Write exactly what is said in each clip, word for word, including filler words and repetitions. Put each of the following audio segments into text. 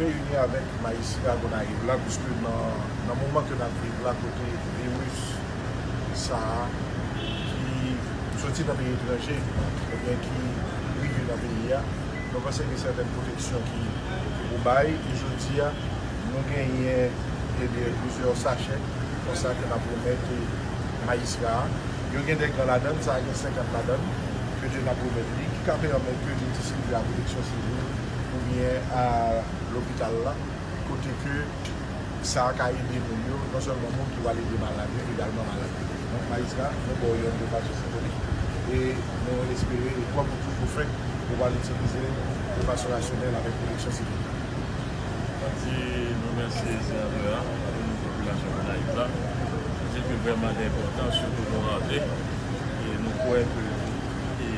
Reyini avèk majistra Gonayiv la, piske nan, nan moman ke n ap viv la, kote viris sa a ki soti nan peyi etranje, ebyen ki rive nan peyi a, nou panse gen sètèn pwoteksyon ki pou bay, e jodi a, nou genyen, ebyen, plizyè sachè konsa ke n ap remèt majistra a. Yo gen de gran ladann, sa a gen senkant ladann, ke n ap remèt li, ki ka pèmèt ke li distribye a pwoteksyon sivil oubyen a lopital la, kote ke sa a ka ede moun yo, non sèlman moun ki pral ede malad yo, egalman malad yo. Donk, majistra, nou ba w yonn de fason senbolik, e nou espere, e kòm ou toujou fè, ou pral itilize l de fason rasyonèl avèk pwoteksyon sivil. Mwen di nou mèsi senatè a, pou nou popilasyon Gonayiv la, di ke vrèman li enpòtan, sitou nou rante, e nou kwè ke, e,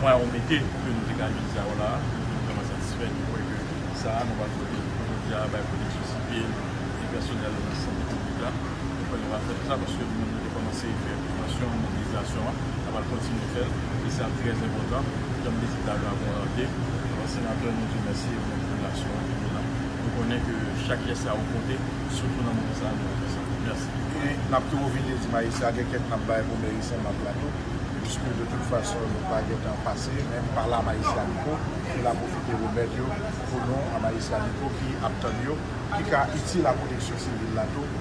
pwen ou mete, ke nou te ka itilize a la, nou vrèman satisfè, nou kwè ke sa a, nou va pote, jodi a, bay pwoteksyon sivil e pèsonèl nan sante piblik la. Nou kwè nou va fè tout sa, paske nou menm nou te kòmanse fè prevwansyon, mobilizasyon an, nou va kontinye fè l, e sa trè enpòtan, jan m te di talè a pou rante. Alò, senatè, nou di w mèsi, e nou popilasyon an ki vin la. Nou konnen ke chak jès sa a ou konte, sitou nan moman sa a, nou fè sa. Mèsi. E n ap tou pwofite di majistra gen kèk n ap bay pou meri Senmak la tou, piske de tout fason, nou pa gentan pase, men m pale a majistra Nico, ki la pwofite remèt yo pou nou a majistra Nico ki ap tann yo, ki ka itil a pwoteksyon sivil la tou.